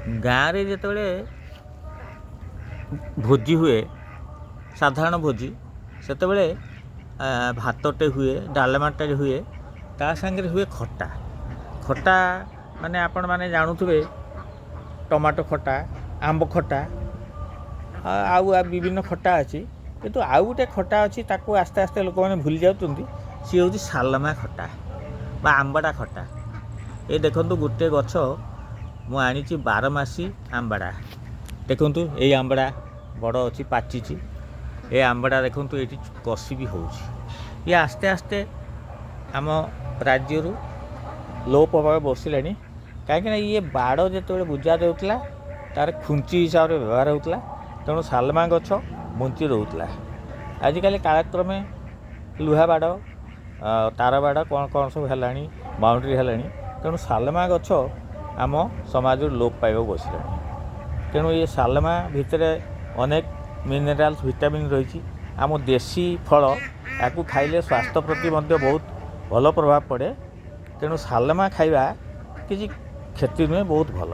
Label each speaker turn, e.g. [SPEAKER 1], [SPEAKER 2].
[SPEAKER 1] ଗାଁରେ ଯେତେବେଳେ ଭୋଜି ହୁଏ, ସାଧାରଣ ଭୋଜି, ସେତେବେଳେ ଭାତଟେ ହୁଏ, ଡାଲମାଟେ ହୁଏ, ତା ସାଙ୍ଗରେ ହୁଏ ଖଟା। ଖଟା ମାନେ ଆପଣମାନେ ଜାଣୁଥିବେ, ଟମାଟୋ ଖଟା, ଆମ୍ବ ଖଟା, ଆଉ ବିଭିନ୍ନ ଖଟା ଅଛି। କିନ୍ତୁ ଆଉ ଗୋଟେ ଖଟା ଅଛି, ତାକୁ ଆସ୍ତେ ଆସ୍ତେ ଲୋକମାନେ ଭୁଲି ଯାଉଛନ୍ତି। ସିଏ ହେଉଛି ସାଲମା ଖଟା ବା ଆମ୍ବଡ଼ା ଖଟା। ଏ ଦେଖନ୍ତୁ, ଗୋଟେ ଗଛ ମୁଁ ଆଣିଛି, ବାରମାସୀ ଆମ୍ବଡ଼ା। ଦେଖନ୍ତୁ, ଏଇ ଆମ୍ବଡ଼ା ବଡ଼ ଅଛି, ପାଚିଛି। ଏ ଆମ୍ବଡ଼ା ଦେଖନ୍ତୁ, ଏଇଠି କଷି ବି ହେଉଛି। ଇଏ ଆସ୍ତେ ଆସ୍ତେ ଆମ ରାଜ୍ୟରୁ ଲୋପ ହେବାକୁ ବସିଲାଣି, କାହିଁକିନା ଇଏ ବାଡ଼ ଯେତେବେଳେ ବୁଜା ଦେଉଥିଲା, ତା'ର ଖୁଞ୍ଚି ହିସାବରେ ବ୍ୟବହାର ହେଉଥିଲା। ତେଣୁ ସାଲମା ଗଛ ବଞ୍ଚି ରହୁଥିଲା। ଆଜିକାଲି କାଳକ୍ରମେ ଲୁହା ବାଡ଼, ତାର ବାଡ଼, କ'ଣ କ'ଣ ସବୁ ହେଲାଣି, ବାଉଣ୍ଡ୍ରି ହେଲାଣି। ତେଣୁ ସାଲମା ଗଛ ଆମ ସମାଜରୁ ଲୋପ ପାଇବାକୁ ବସିଲାଣି। ତେଣୁ ଏ ସାଲମା ଭିତରେ ଅନେକ ମିନେରାଲ୍ସ, ଭିଟାମିନ୍ ରହିଛି। ଆମ ଦେଶୀ ଫଳ, ୟାକୁ ଖାଇଲେ ସ୍ୱାସ୍ଥ୍ୟ ପ୍ରତି ମଧ୍ୟ ବହୁତ ଭଲ ପ୍ରଭାବ ପଡ଼େ। ତେଣୁ ସାଲମା ଖାଇବା କିଛି କ୍ଷତି ନୁହେଁ, ବହୁତ ଭଲ।